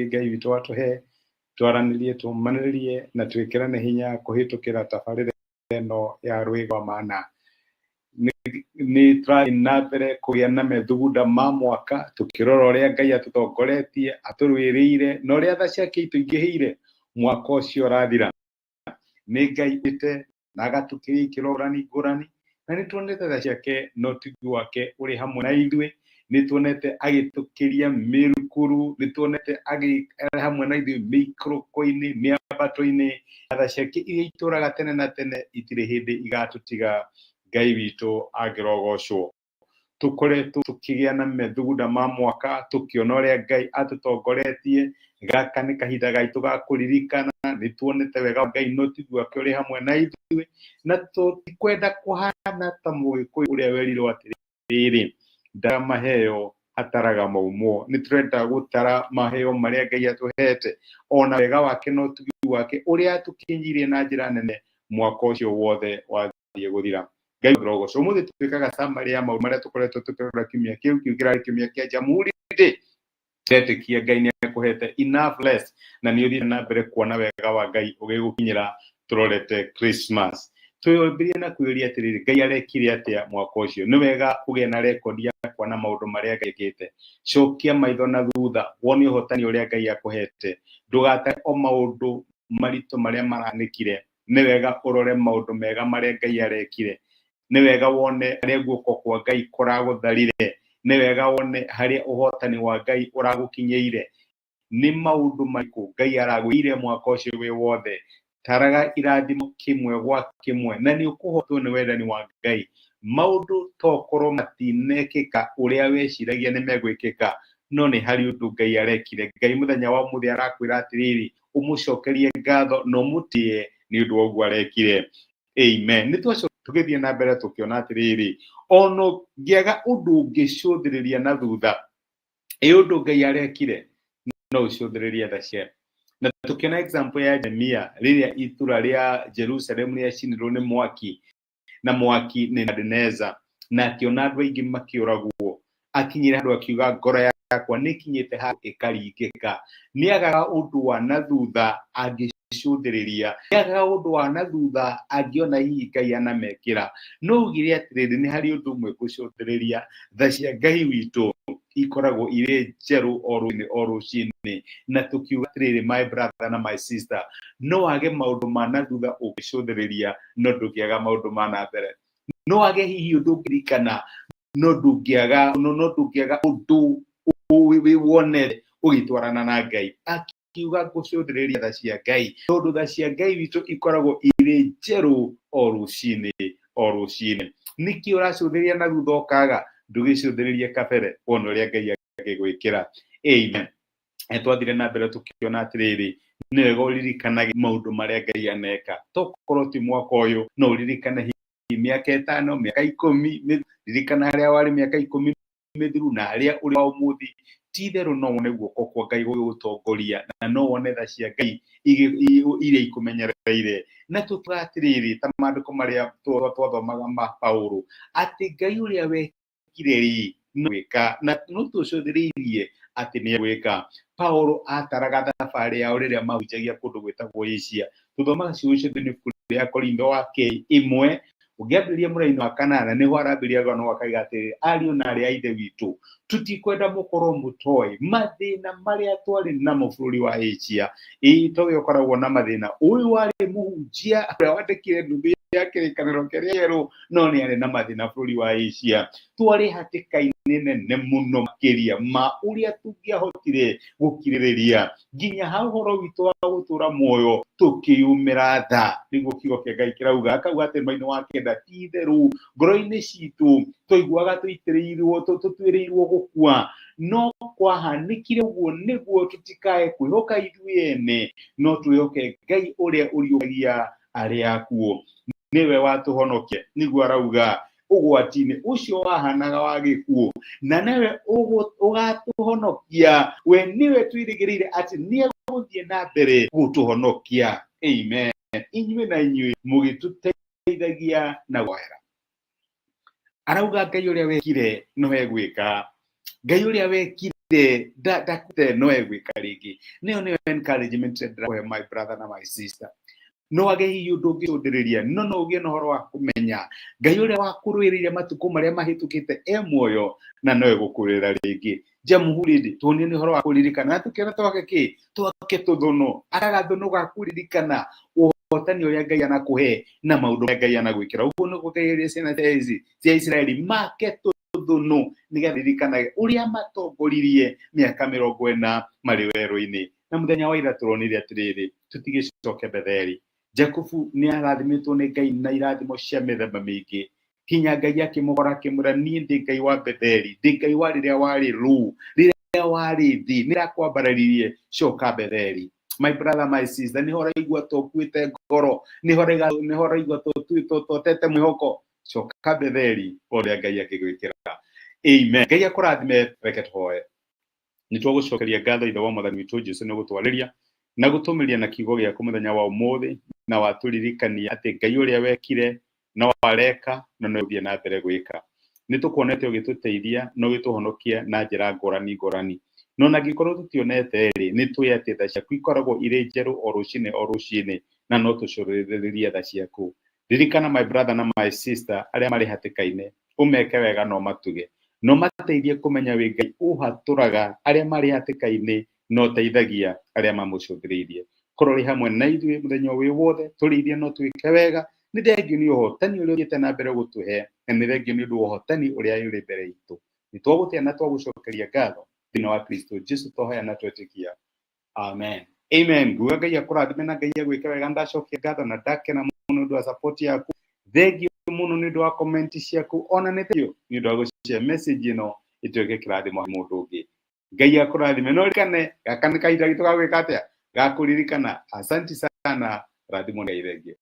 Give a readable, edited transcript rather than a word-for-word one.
kangĩ Ngai witũ atũhe, twaranĩrie, tũmanĩrĩrie na twĩkĩrane hinya kũhĩtũkĩra tabarĩra ĩno ya Rwĩga rwa Mana. Nĩ tũrathiĩ na mbere kũgĩa na methugunda ma mwaka tũkĩrora ũrĩa Ngai atũtongoretie, atũrũĩrĩire na ũrĩa tha ciake itũingĩhĩire mwaka ũcio ũrathira. Nĩ Ngai ĩte na agatũkinyia ikĩro ngũrani ngũrani, na nĩ tuonete tha ciake na ũtugi wake ũrĩ hamwe na ithuĩ, nĩ tuonete agĩtũkĩria mĩrukuru, nĩ tuonete arĩ hamwe na ithuĩ mĩikũrũko-inĩ, mĩambato-inĩ, na tha ciake iria itũraga tene na tene itirĩ hĩndĩ igatũtiga. Ngai witũ angĩrogocwo. Tũkoretwo tũkĩgĩa na methugunda ma mwaka, tũkĩona ũrĩa Ngai atũtongoretie. Gaka nĩ kahinda gaitũ ga kũririkana, nĩ tuonete wega wa Ngai na ũtugi wake ũrĩ hamwe na ithuĩ, na tũtikwenda kũhana ta Mũgĩkũyũ ũrĩa werirwo atĩrĩrĩ, ndara maheo ataraga maumwo. Nĩ tũrenda gũtara maheo marĩa Ngai atũhete, ona wega wake na ũtugi wake ũrĩa atũkinyirie na njĩra nene mwaka ũcio wothe wathiĩ gũthira. Ngai rogocwo. Ũmũthĩ twĩkaga summary ya maũndũ marĩa tũkoretwo tũkĩrora kiumia kĩu, kĩu kĩrarĩ kiumia kĩa Jamhuri Day. Ndetĩkia Ngai nĩ akũhete enough rest na nĩ ũthiĩte na mbere kuona wega wa Ngai ũgĩgũkinyĩra tũrorete Christmas. Twĩyũmbĩrie na kwĩyũria atĩrĩrĩ, Ngai arekire atĩa mwaka ũcio? Nĩ wega ũgĩe na rekondi ya kuona maũndũ marĩa Ngai ekĩte. Cokia maitho na thutha wone ũhotani ũrĩa Ngai akũhete. Ndũgatare o maũndũ maritũ marĩa maranĩkire. Nĩ wega ũrore maũndũ mega marĩa Ngai arekire. Nĩ wega wone harĩa guoko kwa Ngai kũragũtharire. Nĩ wega wone harĩa ũhotani wa Ngai ũragũkinyĩire. Nĩ maũndũ marĩkũ Ngai aragwĩkĩire mwaka ũcio wĩ wothe? Taraga irathimo kĩmwe gwa kĩmwe na nĩ ũkũhotwo nĩ wendani wa Ngai. Maũndũ tokorwo matinekĩka ũrĩa weciragia nĩ megwĩkĩka, no nĩ harĩ ũndũ Ngai arekire. Ngai mũthenya wa ũmũthĩ arakwĩra atĩrĩrĩ, ũmũcokerie ngatho na ũmũtĩe nĩ ũndũ wa ũguo arekire. Amen. Nĩ twacoka tũgĩthiĩ na mbere tũkĩona atĩrĩrĩ, ona ũngĩaga ũndũ ũngĩcũthĩrĩria na thutha, ĩ ũndũ Ngai arekire, no ũcũthĩrĩrie tha ciake. Na tũkĩona example ya Jeremia rĩrĩa itũra rĩa Jerusalem rĩacinirwo nĩ mwaki, na mwaki nĩ Nebukadneza, na akĩona andũ aingĩ makĩũragwo, akinyire handũ akiuga ngoro yakwa nĩ ĩkinyĩte handũ ĩkaringĩka. Nĩ agaga ũndũ wa na thutha angĩcũthĩrĩria, nĩ agaga ũndũ wa na thutha angĩona hihi Ngai anamekĩra. No augire atĩrĩrĩ, nĩ harĩ ũndũ ũmwe ngũcũthĩrĩria, tha cia Ngai witũ ikoragwo irĩ njerũ o rũcinĩ o rũcinĩ. Na tũkiuga atĩrĩrĩ, my brother na my sister, no wage maũndũ ma na thutha ũngĩcũthĩrĩria, no ndũngĩaga maũndũ ma na mbere. No wage hihi ũndũ ũngĩririkana, no ndũngĩaga no ndũngĩaga ũndũ wonete ũgĩtwarana na Ngai. Akiuga ngũcũthĩrĩria tha cia Ngai, tondũ tha cia Ngai witũ ikoragwo irĩ njerũ o rũcinĩ o rũcinĩ. Nĩkĩ ũracũthĩrĩria na thutha ũkaga? Ndũgĩcũthĩrĩrie kabere wone ũrĩa Ngai angĩgwĩkĩra. Amen. Twathire na mbere tũkĩona atĩrĩrĩ, nĩ wega ũririkanage maũndũ marĩa Ngai aneka. Tokorwo ti mwaka ũyũ, no ũririkane hihi mĩaka ĩtano, mĩaka ikũmi, ririkana harĩa warĩ mĩaka ikũmi mĩthiru na harĩa ũrĩ wa ũmũthĩ. Ti itherũ no wone guoko kwa Ngai gũgĩgũtongoria na no wone tha cia Ngai iria ikũmenyereire. Na tũtuga atĩrĩrĩ, ta maandĩko marĩa twathomaga ma Paulo, atĩ Ngai ũrĩa wekire rĩ, no gwĩka, na no tũcũthĩrĩirie atĩ nĩ egwĩka. Paulo ataraga thabarĩ yao rĩrĩa mahunjagia kũndũ gwĩtagwo Asia. Tũthomaga ciugo icio thĩinĩ ibuku rĩa Korintho wa kerĩ ĩmwe, ũngĩambĩrĩria mũraini wa kanana nĩho arambĩrĩria rũgano akaiga atĩrĩrĩ, ariũ na aarĩ a Ithe witũ, tũtikwenda mũkorwo mũtoĩ mathĩna marĩa twarĩ namo bũrũri wa Asia. Ĩĩ towe ũkoragwo na mathĩna. Ũyũ warĩ mũhunjia ũrĩa wandĩkire nuthu ya kĩrĩkanĩro kĩrĩa kĩerũ, no nĩ arĩ na mathĩna bũrũri wa Asia. Twarĩ hatĩka-inĩ nene mũno makĩria ma ũrĩa tũngĩahotire gũkirĩrĩria, nginya ha ũhoro witũ wa gũtũra muoyo tũkĩyumĩra tha. Nĩguo kiugo kĩa Ngai kĩrauga, akauga atĩ mwena wa kenda, ti itherũ ngoro-inĩ citũ twaiguaga tũitĩrĩirwo, tũtuĩrĩirwo gũkua, no kwahanĩkire ũguo nĩguo tũtikae kwĩhoka ithuĩ ene, no twĩhoke Ngai ũrĩa ũriũkagia arĩa akuũ. Nĩwe watũhonokia, nĩguo arauga, ũgwati-inĩ ũcio wahanaga wa gĩkuũ, na nĩwe ũgatũhonokia. We nĩwe twĩrĩgĩrĩire atĩ nĩ egũthiĩ na mbere gũtũhonokia. Amen. Inyuĩ na inyuĩ mũgĩtũteithagia na guoera. Arauga Ngai ũrĩa wekire no egwĩka. Ngai ũrĩa wekire Ndakuire no egwĩka rĩngĩ. Nĩyo nĩyo encouragement ndĩrakũhe, my brother na my sister. No age hihi ũndũ ũngĩcũthĩrĩria, no no ũgĩe na ũhoro wa kũmenya Ngai ũrĩa wakũrũĩrĩire matukũ marĩa mahĩtũkĩte e muoyo na no egũkũrĩra rĩngĩ. Jamhuri ndĩ tuonie nĩ ũhoro wa kũririkana na tũkĩona twake kĩ twake tũthũnũ agathũnũ ga kũririkana ũhotani ũrĩa Ngai anakũhe na maũndũ marĩa Ngai anagwĩkĩra. Ũguo nĩguo Ngai erire ciana cia Isiraeli make tũthũnũ nĩgetha ririkanage ũrĩa matongoririe mĩaka 40 marĩ werũ-inĩ. Na mũthenya wa ira tũronire atĩrĩrĩ, tũtigĩcoke Betheli. Jakubu nĩ arathimĩtwo nĩ Ngai na irathimo cia mĩthemba mĩingĩ, kinya Ngai akĩmũgora akĩmwĩra, niĩ ndĩ Ngai wa Betheli, ndĩ Ngai wa rĩrĩa warĩ rũu, rĩrĩa warĩ thĩ, nĩ ndakwambararirie, coka Betheli. My brother, my sister, nĩho ũraigua tũkuĩte ngoro, nĩho ũraigua tũtete mwĩhoko, coka Betheli ũrĩa Ngai angĩgwĩkĩra. Amen. Ngai akũrathime. Reke tũhoe. Nĩ twagũcokeria ngatho, Ithe wa Mwathani witũ Jesu, nĩ gũtwarĩria na gũtũmĩria na kiugo gĩaku mũthenya wa ũmũthĩ, na watũririkania atĩ Ngai ũrĩa wekire no areka na no ũthiĩ na mbere gwĩka. Nĩ tũkuonete ũgĩtũteithia na ũgĩtũhonokia na njĩra ngũrani ngũrani, no na angĩkorwo tũtionete rĩ, nĩ tũĩ atĩ tha ciaku ikoragwo irĩ njerũ o rũcinĩ o rũcinĩ, na no tũcũrĩrĩrie tha ciaku. Ririkana my brother na my sister arĩa marĩ hatĩka-inĩ, ũmeke wega no matuge, no mateithie kũmenya wĩ Ngai ũhatũraga arĩa marĩ hatĩka-inĩ na ũteithagia arĩa mamũcũthĩrĩirie. Korwo ũrĩ hamwe na ithuĩ mũthenya ũyũ wothe, tũrĩithie no twĩke wega. Nĩ thengio nĩ ũhotani ũrĩa ũthiĩte na mbere gũtũhe, na nĩ thengio nĩ ũndũ wa ũhotani ũrĩa ũrĩ mbere itũ. Nĩ twagũtĩa na twagũcokeria ngatho thĩinĩ wa Kristo Jesu twahoya na twetĩkia, amen, amen. Nguga Ngai akũrathime na Ngai agwĩke wega. Ndacokia ngatho na ndakena mũno nĩ ũndũ wa support yaku. Thengio mũno nĩ ũndũ wa comment ciaku, ona nĩ thengio nĩ ũndũ wa gũshare message ĩno ĩtuĩke kĩrathimo harĩ mũndũ ũngĩ. Ngai akũrathime. No ririkane gaka nĩ kahinda gitũ ga gwĩka atĩa, ga kũririkana. Asanti sana, rathimwo nĩ Ngai. Thengio.